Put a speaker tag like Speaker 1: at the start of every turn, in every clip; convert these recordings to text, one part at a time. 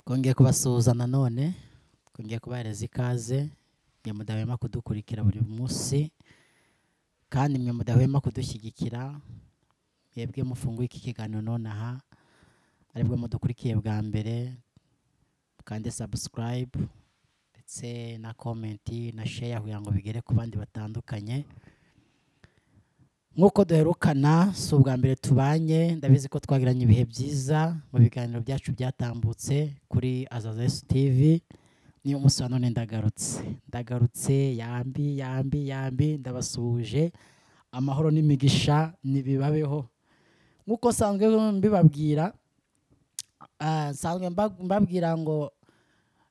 Speaker 1: Twongeye kubasuhuza nanone, twongeye kubahereza ikaze, mwe mudahwema kudukurikira buri munsi, kandi mwe mudahwema kudushyigikira, mwebwe mufunguye iki kiganiro nonaha, aribwo mudukurikiye bwa mbere, mukande subscribe ndetse na comment na share kugira ngo bigere ku bandi batandukanye. Nk'uko duherukana, si ubwa mbere tubanye, ndabizi ko twagiranye ibihe byiza mu biganiro byacu byatambutse kuri Azaza TV. Niyo munsi wa none ndagarutse yambi yambi yambi, ndabasuhuje, amahoro n'imigisha nibibabeho. Nk'uko nsanzwe mbibabwira, nsanzwe mbabwira ngo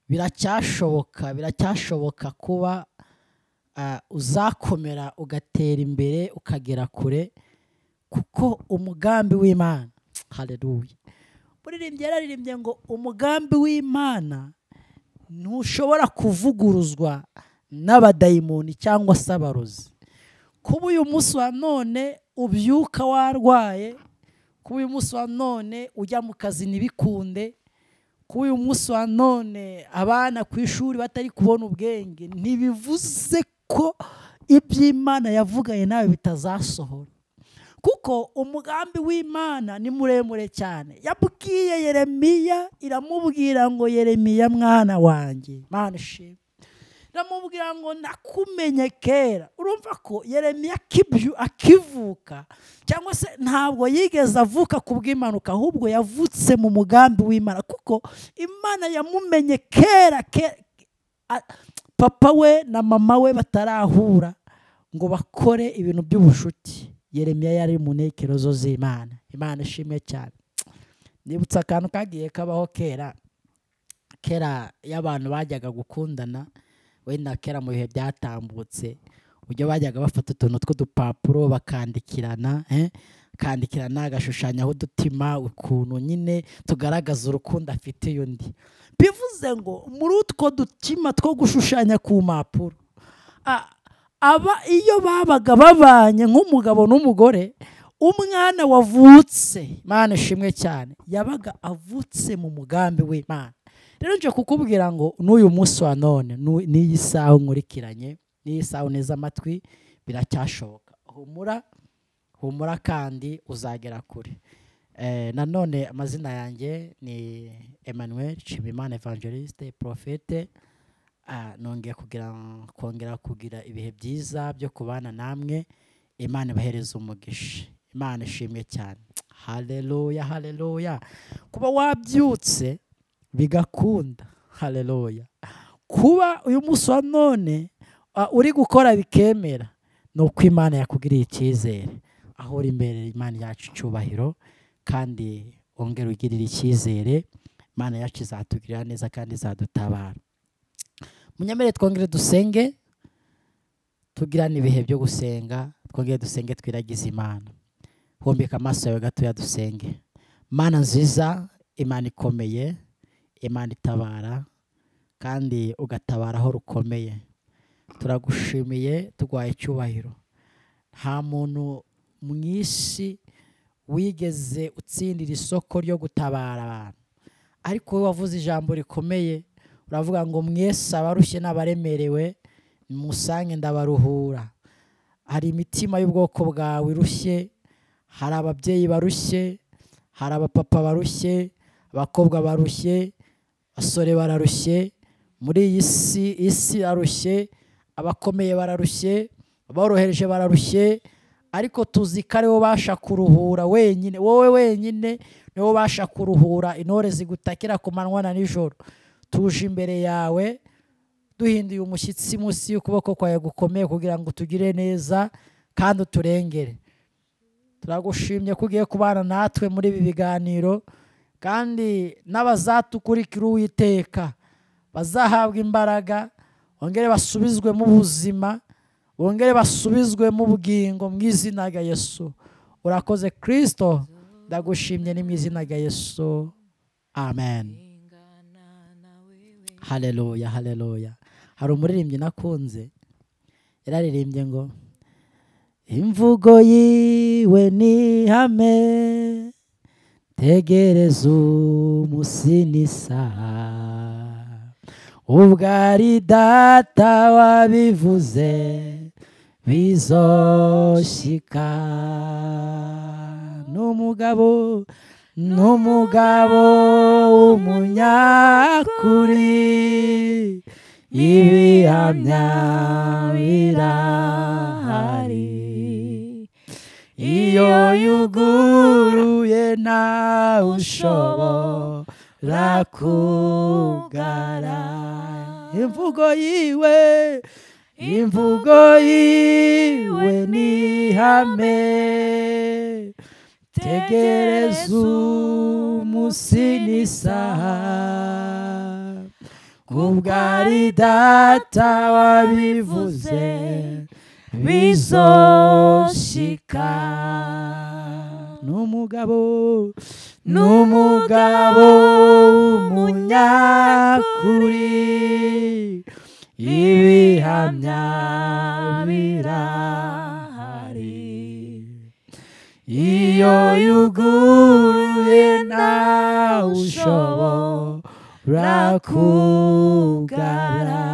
Speaker 1: biracyashoboka kuba uzakomera ugatera imbere ukagera kure, kuko umugambi w'Imana, haleluya, muririmbyi yararirimbye ngo umugambi w'Imana ntushobora kuvuguruzwa n'abadayimoni cyangwa se abarozi. Kuba uyu munsi wa none ubyuka warwaye, kuba uyu munsi wa none ujya mu kazi ntibikunde, kuba uyu munsi wa none abana ku ishuri batari kubona ubwenge, ntibivuze ko iby'Imana yavuganye nawe bitazasohora, kuko umugambi w'Imana ni muremure cyane. Yabwiye Yeremiya, iramubwira ngo Yeremiya mwana wanjye, Mana ishimwe, iramubwira ngo nakumenye kera. Urumva ko Yeremiya akivuka, cyangwa se ntabwo yigeze avuka ku bw'impanuka, ahubwo yavutse mu mugambi w'Imana, kuko Imana yamumenye kera papa we na mama we batarahura ngo bakore ibintu by'ubushuti. Yeremiya yari mu ntekerezo z'Imana. Imana ishimwe cyane. Nibutsa akantu kagiye kabaho kera kera iyo abantu bajyaga gukundana, wenda kera mu bihe byatambutse, uburyo bajyaga bafata utuntu tw'udupapuro bakandikirana, akandikirana agashushanyaho udutima, ukuntu nyine tugaragaza urukundo afitiye undi. Bivuze ngo muri utwo dutima two gushushanya ku mpapuro, aba iyo babaga babanye nk'umugabo n'umugore, umwana wavutse, Imana ishimwe cyane, yabaga avutse mu mugambi w'Imana. Rero nje kukubwira ngo n'uyu munsi wa none, n'iyi saha nkurikiranye, n'iyi saha uneze amatwi, biracyashoboka. Humura, humura kandi uzagera kure. Nanone amazina yanjye ni Emmanuel Nshimiyimana Evangeliste Prophète. Nongeye kongera kugira ibihe byiza byo kubana namwe. Imana ibahereze umugisha. Imana ishimwe cyane. Haleluya, haleluya. Kuba wabyutse bigakunda, haleluya. Kuba uyu munsi wa none uri gukora bikemera, nuko Imana yakugiriye icyizere. Aho uri imbere Imana yacu icyubahiro, kandi ongera ugirire icyizere, Imana yacu izatugirira neza kandi izadutabara. Munyemere twongere dusenge, tugirane ibihe byo gusenga, twongere dusenge twiragize Imana. Humbika amaso yawe gatoya dusenge. Mana nziza, Imana ikomeye, Imana itabara, kandi ugatabara aho rukomeye. Turagushimiye, tuguhaye icyubahiro. Nta muntu mu isi wigeze utsindira isoko ryo gutabara abantu, ariko wowe wavuze ijambo rikomeye, uravuga ngo mwese abarushye n'abaremerewe musange ndabaruhura. Hari imitima y'ubwoko bwawe irushye, hari ababyeyi barushye, hari abapapa barushye, abakobwa barushye, abasore bararushye, muri iyi si, isi irarushye, abakomeye bararushye, aborohereje bararushye, ariko tuzi ko ari wowe ubasha kuruhura wenyine, wowe wenyine niwe ubasha kuruhura intore zigutakira ku manywa na nijoro. Tuje imbere yawe duhinduye umushyitsi munsi y'ukuboko kwawe gukomeye kugira ngo tugire neza kandi uturengere. Turagushimye ko ugiye kubana natwe muri ibi biganiro, kandi n'abazatukurikira Uwiteka bazahabwa imbaraga, bongere basubizwe mu buzima, bongere basubizwe mu bugingo mu izina rya Yesu. Urakoze Kristo, ndagushimye ni mu izina rya Yesu, amen. Haleluya, haleluya. Hari umuririmbyi nakunze, yararirimbye ngo imvugo yiwe ni hame, tegereza umunsi n'isaha. Ubwo ari data wabivuze bizoshika. N'umugabo w'umunyakuri, ibihamya birahari. Iyo yuguruye ntawe ushobora kugara. Imvugo yiwe ni ihame, tegereza umunsi n'isaha. Ubwo ari data wabivuze bizoshika. N'umugabo w'umunyakuri, ibihamya birahari. Iyo yuguruye ntawe ushobora kugara.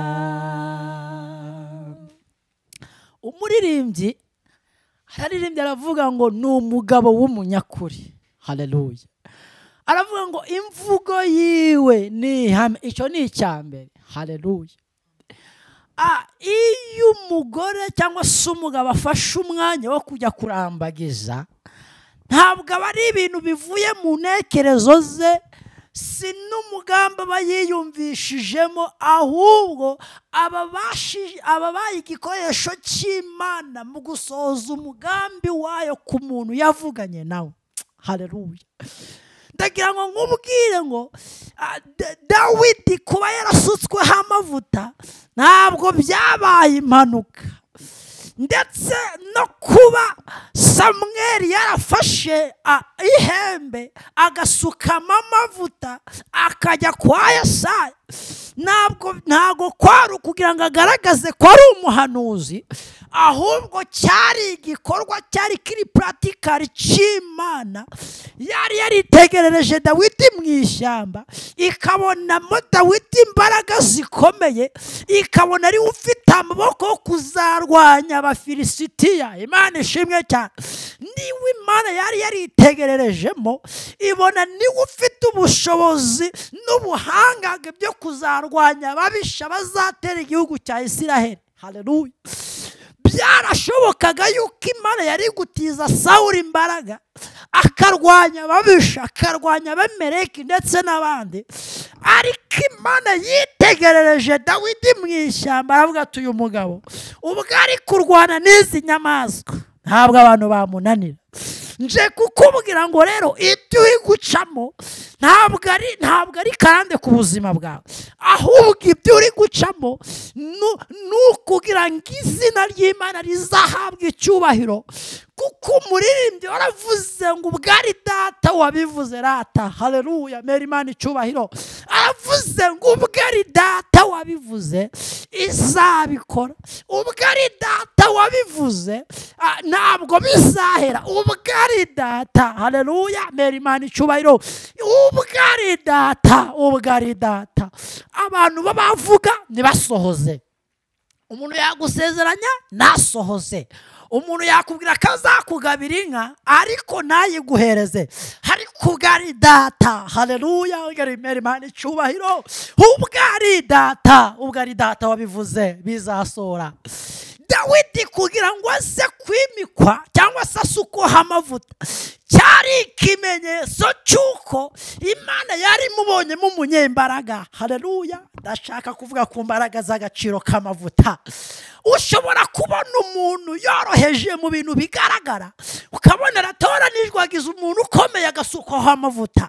Speaker 1: Umuririmbyi araririmbye aravuga ngo ni umugabo w'umunyakuri. Haleluya. Aravuga ngo imvugo yiwe ni ihame. Icyo ni icya mbere. Haleluya. Iyo umugore cyangwa se umugabo afashe umwanya wo kujya kurambagiza, ntabwo aba ari ibintu bivuye mu ntekerezo ze, si n'umugambi aba yiyumvishijemo, ahubwo ababaye igikoresho cy'Imana mu gusohoza umugambi wayo ku muntu yavuganye nawe. Haleluya. Ndagira ngo nkubwire ngo Dawidi kuba yarasutsweho amavuta ntabwo byabaye impanuka, ndetse no kuba Samweli yarafashe ihembe agasukamo amavuta akajya kwa Yesaya, ntabwo kwari kugira ngo agaragaze ko ari umuhanuzi, ahubwo cyari igikorwa cyari kiri practical cy'Imana. Yari yaritegerereje Dawidi mu ishyamba, ikabonamo Dawidi imbaraga zikomeye, ikabona ari ufite amaboko yo kuzarwanya Abafilisitiya. Imana ishimwe cyane. Niwe Imana yari yaritegererejemo, ibona niwe ufite ubushobozi n'ubuhangange byo kuzarwanya ababisha bazatera igihugu cya Isiraheli. Haleluya. Byarashobokaga yuko Imana yari gutiza Sawuli imbaraga akarwanya ababisha, akarwanya Abameleki ndetse n'abandi, ariko Imana yitegerereje Dawidi mu ishyamba aravuga ati uyu mugabo ubwo ari kurwana n'izi nyamaswa ntabwo abantu bamunanira. Nje kukubwira ngo rero ibyo uri gucamo ntabwo ari karande ku buzima bwawe, ahubwo ibyo uri gucamo ni ukugira ngo izina ry'Imana rizahabwe icyubahiro. Kuko umuririmbyi waravuze ngo ubwo ari data wabivuze rata. Haleluya, mera Imana icyubahiro. Aravuze ngo ubwo ari data wabivuze izabikora, ubwo ari data wabivuze ntabwo bizahera, ubwo ari data. Haleluya, mera Imana icyubahiro. Ubwo ari data, ubwo ari data. Abantu babavuga ntibasohoze. Umuntu yagusezeranya nasohoze. Umuntu yakubwira ko azakugabira inka ariko ntayiguhereze, ariko ubwo ari data. Haleluya, mera Imana icyubahiro. Ubwo ari data, ubwo ari data wabivuze bizasohora. Dawidi kugira ngo aze kwimikwa cyangwa se asukweho amavuta, cyari ikimenyetso cy'uko Imana yari imubonyemo umunyembaraga. Haleluya. Ndashaka kuvuga ku mbaraga z'agaciro k'amavuta. Ushobora kubona umuntu yoroheje mu bintu bigaragara, ukabona aratoranijwe agize umuntu ukomeye agasukwaho amavuta,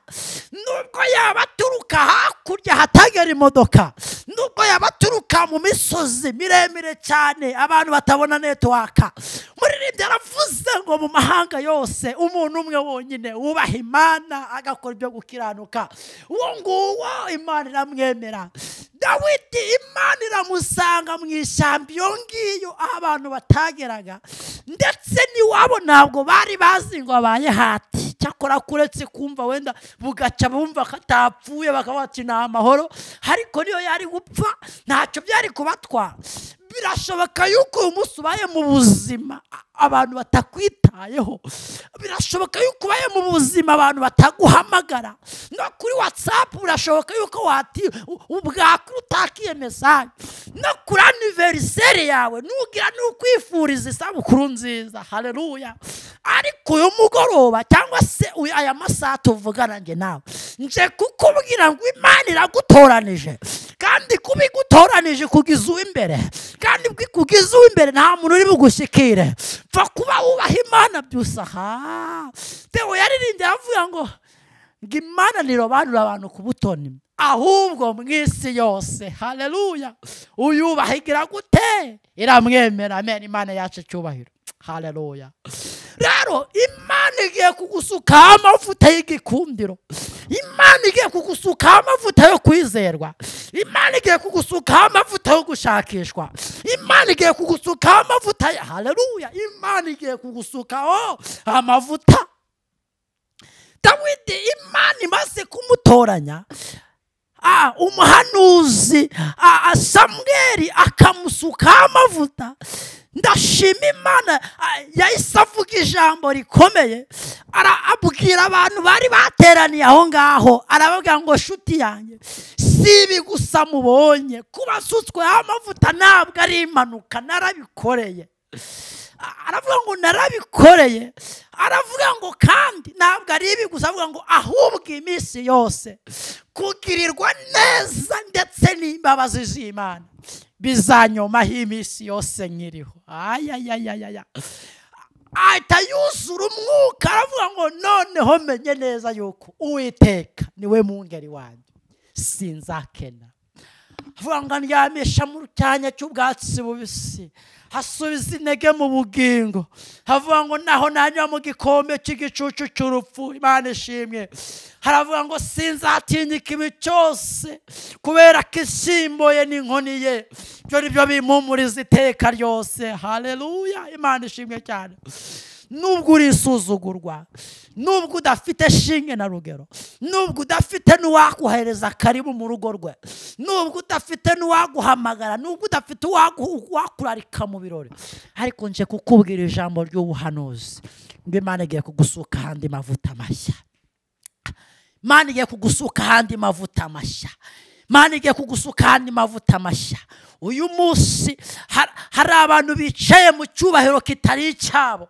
Speaker 1: nubwo yaba aturuka hakurya hatagera imodoka, nubwo yaba aturuka mu misozi miremire cyane abantu batabona netiwaka. Muririmbyi aravuze ngo mu mahanga yose umuntu umwe wonyine wubaha Imana agakora ibyo gukiranuka, uwo nguwo Imana iramwemera. Dawidi Imana iramusanga mu ishyamba iyo ngiyo aho abantu batageraga, ndetse n'iwabo ntabwo bari bazi ngo abaye hati. Cyakora kuretse kumva wenda bugaca bumva ko atapfuye bakavuga ati ni amahoro, Ariko niyo yari gupfa ntacyo byari kubatwara. Birashoboka yuko uyu munsi ubaye mu buzima abantu batakwitayeho, birashoboka yuko ubaye mu buzima abantu bataguhamagara, no kuri WhatsApp birashoboka yuko wati ubwakuri utakiye message, no kuri anniversaire yawe nugira nukwifuriza isabukuru nziza. Haleluya. Ariko uyu mugoroba cyangwa se aya masaha tuvugana nge nawe, nje kukubwira ngo Imana iragutoranije, kandi kubigutoranije kugiza uw'imbere, kandi kugiza uw'imbere nta muntu uri bugushyikire. Pfa kuba wubaha Imana byusaha. Theo yaririmbye avuga ngo Imana ntirobanura abantu ku butoni, ahubwo mu isi yose. Haleluya. Uyubaha igira gute? Iramwemera. Amen. Imana yacu icyubahiro. Haleluya. Rero Imana igiye kugusuka amavuta y'igikundiro, Imana igiye kugusuka amavuta yo kwizerwa, Imana igiye kugusuka amavuta yo gushakishwa, Imana igiye kugusuka amavuta ya haleluya, Imana igiye kugusuka amavuta. Dawidi Imana imaze kumutoranya, umuhanuzi Samweli akamusuka amavuta. Ndashima Imana yahise avuga ijambo rikomeye, arabwira abantu bari bateraniye aho ngaho, arababwira ngo shuti yanjye, si ibi gusa mubonye, kuba asutswe amavuta ntabwo ari impanuka, narabikoreye. Aravuga ngo narabikoreye, aravuga ngo kandi ntabwo ari ibi gusa, avuga ngo ahubwo iminsi yose kugirirwa neza ndetse n'imbabazi z'Imana bizanyomaho iminsi yose nkiriho. Ayayayaya. Ahita yuzura umwuka, aravuga ngo noneho menye neza yuko Uwiteka niwe mungeri wanjye, sinzakena. Avuga ngo ndyamisha mu cyanya cy'ubwatsi bubisi, hasubiza intege mu bugingo. Havuga ngo naho nanywa mu gikombe cy'igicucu cy'urupfu, Imana ishimwe. Haravuga ngo sinzatinya ikibi cyose, kubera ko ishyimbo ye n'inkoni ye, ibyo nibyo bimpumuriza iteka ryose. Haleluya. Imana ishimwe cyane. Nubwo urisuzugurwa, nubwo udafite shinge na rugero, nubwo udafite n'uwakuhereza karibu mu rugo rwe, nubwo udafite n'uwaguhamagara, nubwo udafite uwakurarika mu birori, ariko nje kukubwira ijambo ry'ubuhanuzi ngo Imana igiye kugusuka ahandi mavuta mashya. Imana igiye kugusuka ahandi mavuta mashya. Imana igiye kugusuka ahandi mavuta mashya. Uyu munsi hari abantu bicaye mu cyubahiro kitari icyabo,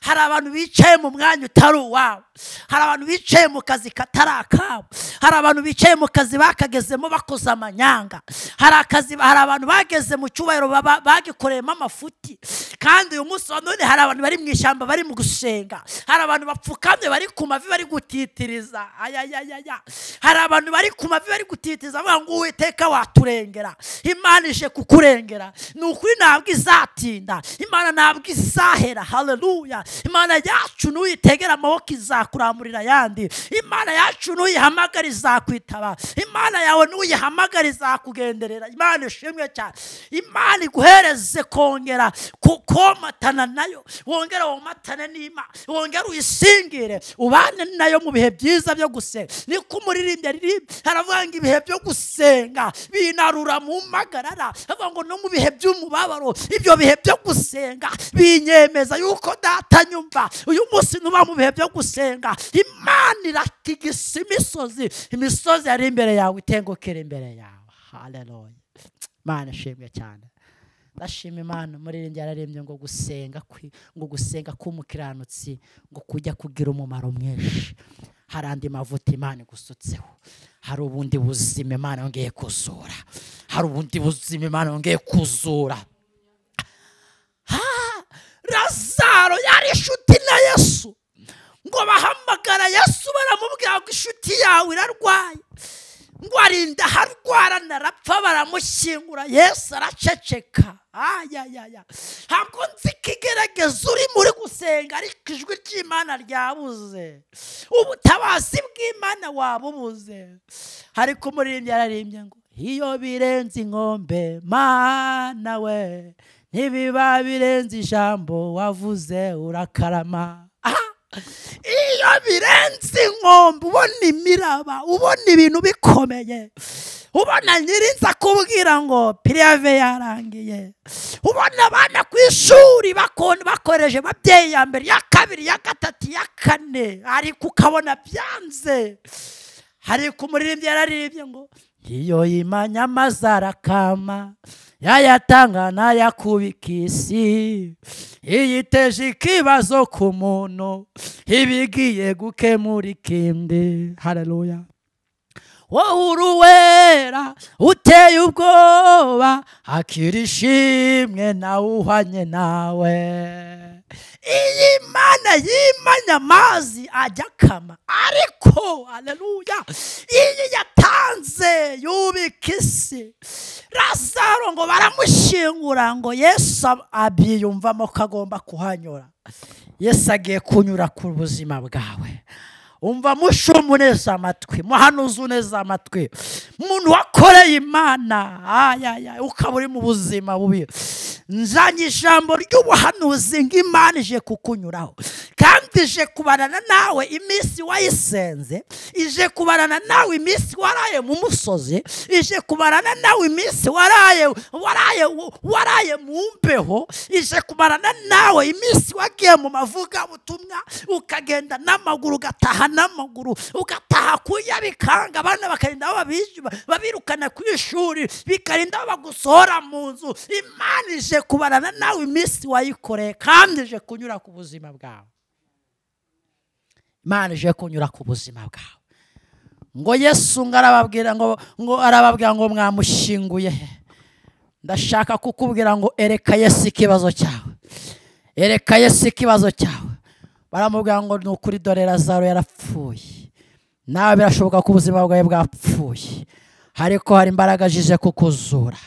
Speaker 1: hari abantu bicaye mu mwanya utari uwabo, hari abantu bicaye mu kazi katari akabo, hari abantu bicaye mu kazi bakagezemo bakoze amanyanga, hari abantu bageze mu cyubahiro bagikoreyemo amafuti. Kandi uyu munsi wa none hari abantu bari mu ishyamba bari mu gusenga, hari abantu bapfukamye bari ku mavi bari gutitiriza. Ayayayaya. Hari abantu bari ku mavi bari gutitiriza bavuga ngo Uwiteka waturengera. Imana ije kukurengera. Ni ukuri ntabwo izatinda, Imana ntabwo izahera. Haleluya. Imana yacu nuyitegera amaboko izakuramurira ayandi, Imana yacu nuyihamagara izakwitaba, Imana yawe nuyihamagara izakugenderera. Imana ishimwe cyane. Imana iguhereze kongera komatana nayo, wongera womatane n'Imana, wongera uyisingire, ubane nayo mu bihe byiza byo gusenga. Niko umuririmbyi aririmba, aravuga ngo ibihe byo gusenga binarura mu magarara, avuga ngo no mu bihe by'umubabaro, ibyo bihe byo gusenga binyemeza yuko data nyumva. Uyu munsi nuba mu bihe byo gusenga, Imana iratigisa imisozi, imisozi yari imbere yawe itengukira imbere yawe. Haleluya. Imana ishimwe cyane. Ndashima Imana. Umuririmbyi yararembye ngo gusenga ngo gusenga k'umukiranutsi ngo kujya kugira umumaro mwinshi. Hari andi mavuta Imana igusutseho, hari ubundi buzima Imana yongeye kuzura, hari ubundi buzima Imana yongeye kuzura. Lazaro yari inshuti na Yesu, ngo bahamagara Yesu baramubwira ngo inshuti yawe irarwaye, ngo arinda harwara narapfa, baramushyingura. Yesu araceceka. Ayayaya. Ntabwo nzi ikigerageza uri muri gusenga, ariko ijwi ry'Imana ryabuze, ubutabazi bw'Imana wabubuze. Ariko umuririmbyi yararimbye ngo iyo birenze inkombe Mana we, ntibiba birenze ijambo wavuze urakarama. Iyo birenze inkombe ubona imiraba, ubona ibintu bikomeye, Ubona nyirinza kubwira ngo piriave yarangiye. Ubona abana ku ishuri bakoreje babyeyi ya mbere, ya kabiri, ya gatatu, ya kane, ariko ukabona byanze. Ariko umuririmbyi yararirimbye ngo iyo yimanya amazarakama yayatanga nayakubika isi, iyiteje ikibazo ku muntu ibigiye gukemura ikindi. Haleluya. Wowe uruwera uteye ubwoba, akira ishimwe nawe uhwanye nawe. Iyi Mana yimanya amazi ajya akama, ariko haleluya, iyi yatanze yubika isi. Lazaro ngo baramushyingura, ngo Yesu abyiyumvamo ko agomba kuhanyura. Yesu agiye kunyura ku buzima bwawe. Umva mushumu neza amatwi, muhanuzi neza amatwi, umuntu wakoreye Imana ayaya ukaba uri mu buzima bubi, nzanye ijambo ry'ubuhanuzi ngo Imana ije kukunyuraho, kandi ije kubarana nawe iminsi wayisenze, ije kubarana nawe iminsi waraye mu musozi, ije kubarana nawe iminsi waraye mu mbeho, ije kubarana nawe iminsi wagiye mu mavugabutumwa ukagenda n'amaguru, ugataha n'amaguru, ugataha kuya bikanga, abana bakarinda babirukana ku ishuri, bikarinda bagusohora mu nzu. Imana ije kubarana nawe iminsi wayikoreye, kandi ije kunyura ku buzima bwawe. Imana ije kunyura ku buzima bwawe. Ngo Yesu ngo arababwira ngo arababwira ngo mwamushyinguye he? Ndashaka kukubwira ngo ereka Yesu ikibazo cyawe, ereka Yesu ikibazo cyawe. Baramubwira ngo ni ukuri dore Lazaro yarapfuye, nawe birashoboka ko ubuzima bwawe bwapfuye, ariko hari imbaraga zije kukuzura,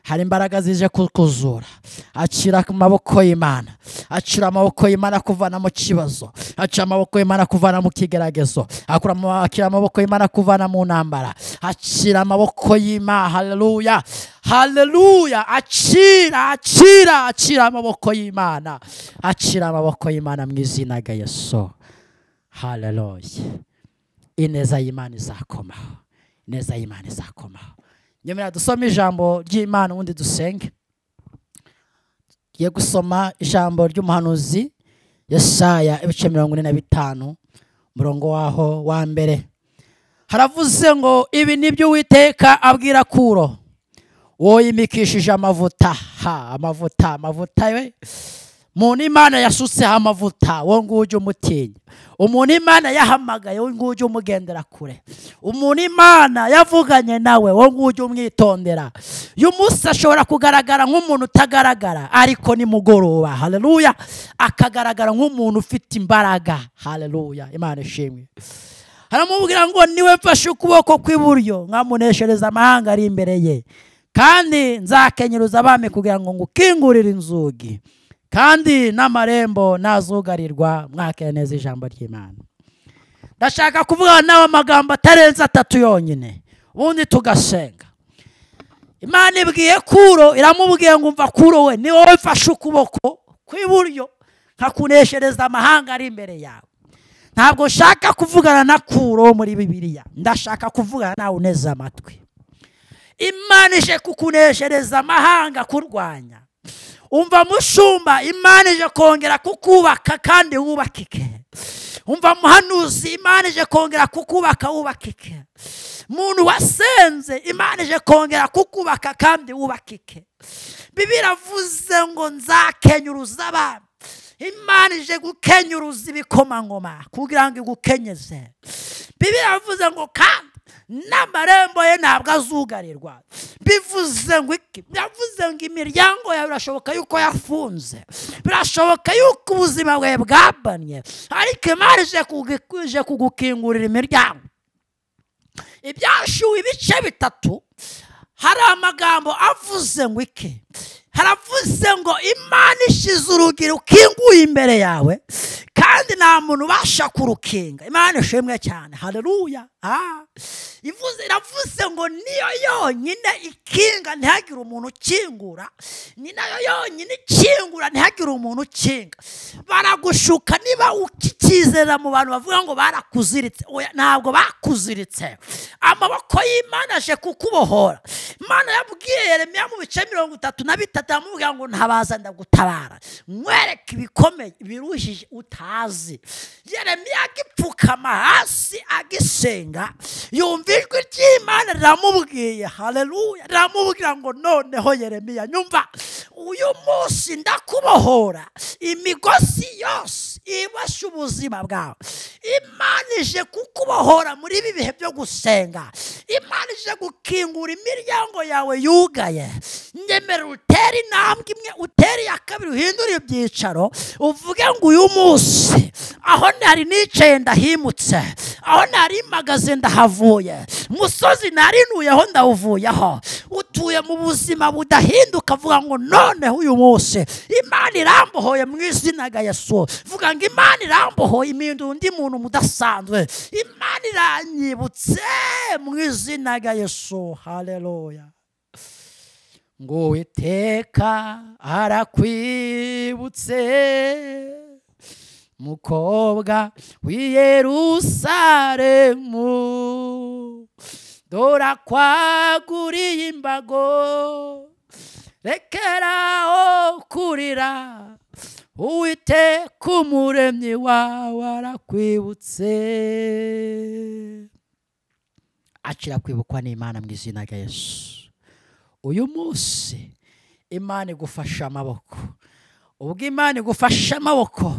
Speaker 1: hari imbaraga zije kukuzura. Akira amaboko y'Imana, akira amaboko y'Imana kuvana mu kibazo, akira amaboko y'Imana kuvana mu kigeragezo, akira amaboko y'Imana kuvana mu ntambara, akira amaboko y'Imana. Haleluya, haleluya. Akira, akira, akira amaboko y'Imana, akira amaboko y'Imana mu izina rya Yesu. Haleluya. Ineza y'Imana izakomaho, ineza y'Imana izakomaho. Nyamara dusome ijambo ry'Imana ubundi dusenge. Tugiye gusoma ijambo ry'umuhanuzi Yesaya ibice 45 umurongo waho wa mbere. Haravuze ngo ibi nibyo Uwiteka abwira Kuro, uwo yimikishije amavuta. Ha, amavuta, amavuta we. Umuntu Imana yasutseho amavuta, wo ngujye umutinya. Umuntu Imana yahamagaye, wo ngujye umugendera kure. Umuntu Imana yavuganye nawe, wo ngujye umwitondera. Uyu munsi ashobora kugaragara nk'umuntu utagaragara, ariko nimugoroba, haleluya, akagaragara nk'umuntu ufite imbaraga. Haleluya, Imana ishimwe. Haramubwira ngo niwe mfashe ukuboko kw'iburyo nkamuneshereza amahanga ari imbere ye, kandi nzakenyuruza abami kugira ngo ngukingurire inzugi, kandi n'amarembo nazugarirwa. Mwakire neza ijambo ry'Imana. Ndashaka kuvuga nawe amagambo atarenze atatu yonyine, ubundi tugasenga. Imana ibwiye Kuro, iramubwiye ngo umva Kuro we, ni wowe mfashe ukuboko kw'iburyo nkakuneshereza amahanga ari imbere yawe. Ntabwo nshaka kuvugana na Kuro muri Bibiliya, ndashaka kuvugana nawe uneze amatwi. Imana ije kukuneshereza amahanga kurwanya. Umva mushumba, Imana ije kongera kukubaka kandi wubakike. Umva muhanuzi, Imana ije kongera kukubaka wubakike. Muntu wasenze, Imana ije kongera kukubaka kandi wubakike. Bibiliya iravuze ngo nzakenyuruza abantu. Imana ije gukenyuruza ibikomangoma kugira ngo igukenyeze. Bibiliya iravuze ngo kandi n'amarembo ye ntabwo azugarirwa. Bivuze ngo iki? Yavuze ngo imiryango yawe birashoboka yuko yafunze, birashoboka yuko ubuzima bwawe bwabanye, ariko Imana ije kugukingurira imiryango. Ibyashuwe ibice bitatu, hari amagambo avuze ngo iki? Haravuze ngo Imana ishize urugi rukinguye imbere yawe, kandi nta muntu ubasha kurukinga. Imana ishimwe cyane, haleluya. Iravuze ngo niyo yonyine ikinga ntihagire umuntu ukingura, ni nayo yonyine ikingura ntihagire umuntu ukinga. Baragushuka niba ukikizera mu bantu bavuga ngo barakuziritse. Oya, ntabwo bakuziritse. Amaboko y'Imana aje kukubohora. Imana yabwiye Yeremiya mu bice 33 amubwira ngo ntabaza ndagutabara, nkwereke ibikomeye biruhije utazi. Yeremiya agipfukama hasi agisenga, yumva ijwi ry'Imana riramubwiye, haleluya, riramubwira ngo noneho Yeremiya nyumva, uyu munsi ndakubohora imigozi yose ibasha ubuzima bwawe. Imana ije kukubohora muri ibi bihe byo gusenga. Imana ije gukingura imiryango yawe yugaye. Nyemera utere intambwe imwe, utere iya kabiri, uhindure ibyicaro, uvuge ngo uyu munsi aho nari nicaye ndahimutse, aho nari mpagaze ndahavuye, musozi nari ntuyeho ndawuvuyeho. Utuye mu buzima budahinduka, avuga ngo noneho uyu munsi Imana irambohoye mu izina rya Yesu. Vuga ngo Imana irambohoye, impindura undi muntu mudasanzwe. Imana iranyibutse mu izina rya Yesu, haleluya. Ngo Uwiteka arakwibutse, mukobwa w'i Yerusalemu, dore akwaguriye imbago, rekeraho kurira, Uwiteka umuremyi wawe arakwibutse. Akira kwibukwa n'Imana mu izina rya Yesu. Uyu munsi Imana igufasha amaboko. Ubwo Imana igufasha amaboko,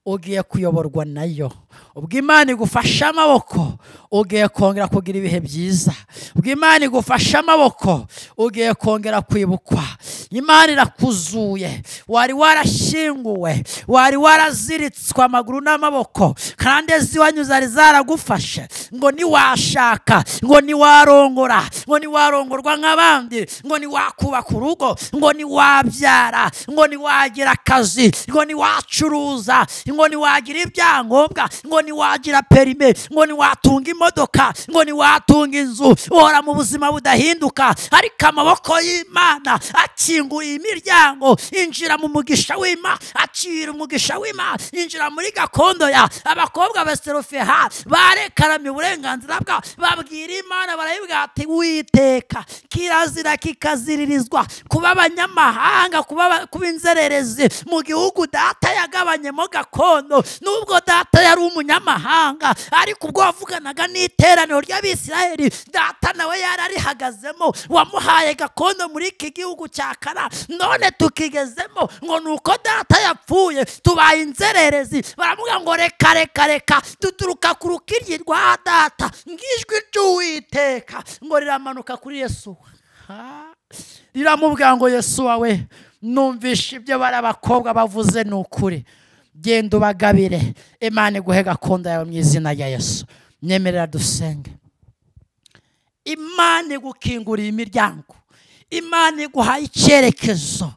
Speaker 1: ugiye kuyoborwa nayo. Ubwo Imana igufasha amaboko, ugiye kongera kugira ibihe byiza. Ubwo Imana igufasha amaboko, ugiye kongera kwibukwa. Imana irakuzuye. Wari warashyinguwe, wari waraziritswe amaguru n'amaboko, kandi iwanyu zari zaragufashe ngo niwashaka, ngo niwarongora, ngo niwarongorwa nk'abandi, ngo niwakubaka urugo, ngo niwabyara, ngo niwagira akazi, ngo niwacuruza, ngo niwagira ibyangombwa, ngo niwagira perime, ngo niwatunga imodoka, ngo niwatunga inzu. Uhora mu buzima budahinduka, ariko amaboko y'Imana akingura imiryango. Injira mu mugisha w'Imana, akira umugisha w'Imana, injira muri gakondo ya abakobwa ba Serofeha barekaramye uburenganzira bwa, babwira Imana barayibwira ati Uwiteka, kirazira kikaziririzwa kuba abanyamahanga, kuba inzererezi mu gihugu data yagabanyemo gakondo. Nubwo data yari umunyamahanga, ariko ubwo wavuganaga n'iteraniro ry'Abisirayeli, data nawe yararihagazemo, wamuhaye gakondo muri iki gihugu cya Kana, none tukigezemo ngo nuko data yapfuye tubaye inzererezi. Baramuga ngo reka reka reka, duturuka ku rukiryi rwa data, ngijwi ry'Uwiteka ngo riramanuka kuri Yesu, riramubwira ngo Yesu wawe, numvishe ibyo bari abakobwa bavuze ni ukuri, genda ubagabire. Imana iguhe gakondo yawe mu izina rya Yesu. Nyemerera dusenge. Imana igukinguriye imiryango, Imana iguhaye icyerekezo,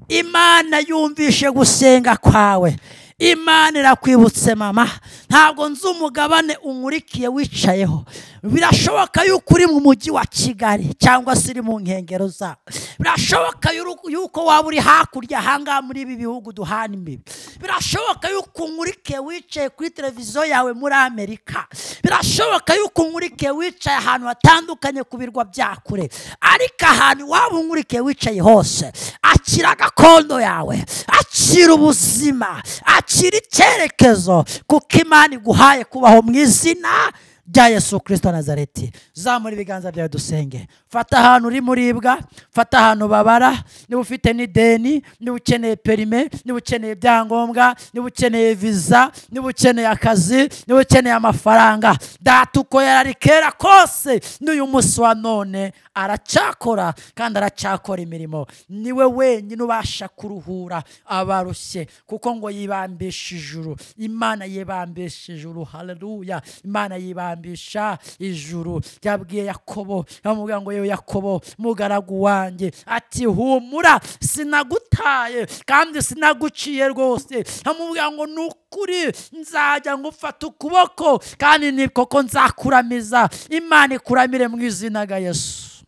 Speaker 1: Imana yumvishe gusenga kwawe, Imana irakwibutse mama. Ntabwo nzi umugabane unkurikiye wicayeho. Birashoboka yuko uri mu mujyi wa Kigali cyangwa se uri mu nkengero zawo. Birashoboka yuko waba uri hakurya ahangaha muri ibi bihugu duhana imbibi. Birashoboka yuko unkurikiye wicaye kuri televiziyo yawe muri Amerika. Birashoboka yuko unkurikiye wicaye ahantu hatandukanye ku birwa bya kure. Ariko ahantu waba unkurikiye wicaye hose, akira gakondo yawe, akira ubuzima, akira icyerekezo, kuko Imana iguhaye kubaho mu izina rya Yesu Kristo Nazareti. Zamura ibiganza byawe dusenge. Fata ahantu uri muribwa, fata ahantu babara, niba ufite n'ideni, niba ukeneye perime, niba ukeneye ibyangombwa, niba ukeneye visa, niba ukeneye akazi, niba ukeneye amafaranga. Data uko yarari kera kose n'uyu munsi wa none aracyakora, kandi aracyakora imirimo. Niwe wenyine ubasha kuruhura abarushye, kuko ngo yibambisha ijuru. Imana yibambisha ijuru, haleluya. Imana yibambisha Ritakambisha ijuru ryabwiye Yakobo, yamubwira ngo: "Yewe Yakobo mugaragu wanjye," ati: "Humura, sinagutaye kandi sinaguciye rwose." Amubwira ngo: "Ni ukuri nzajya ngufata ukuboko, kandi ni koko nzakuramiza." Imana ikuramire mu izina rya Yesu.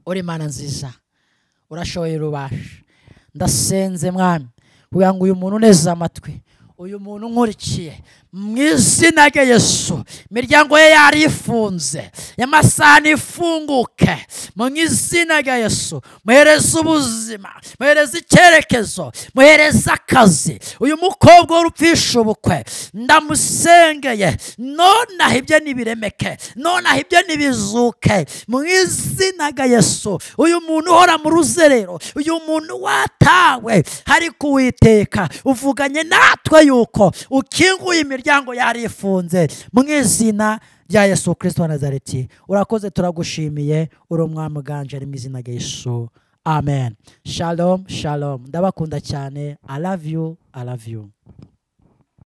Speaker 1: Uri Imana nziza, urashoboye, rubasha. Ndasenze Mwami kugira ngo uyu muntu uneze amatwi, uyu muntu nkurikiye, mu izina rya Yesu, imiryango ye yari ifunze y'amasaha ifunguke mu izina rya Yesu. Muhereze ubuzima, muhereze icyerekezo, muhereze akazi. Uyu mukobwa w'urupfisha ubukwe ndamusengeye, nonaha ibyo nibiremeke, nonaha ibyo nibizuke mu izina rya Yesu. Uyu muntu uhora mu ruzerero, uyu muntu watawe, ariko Uwiteka uvuganye natwe yuko ukinguye imiryango yari ifunze mu izina rya Yesu Kristo wa Nazareti. Urakoze, turagushimiye, uri umwami uganje, ari mu izina rya Yesu, amen. Shalom, shalom, ndabakunda cyane. I love you, I love you.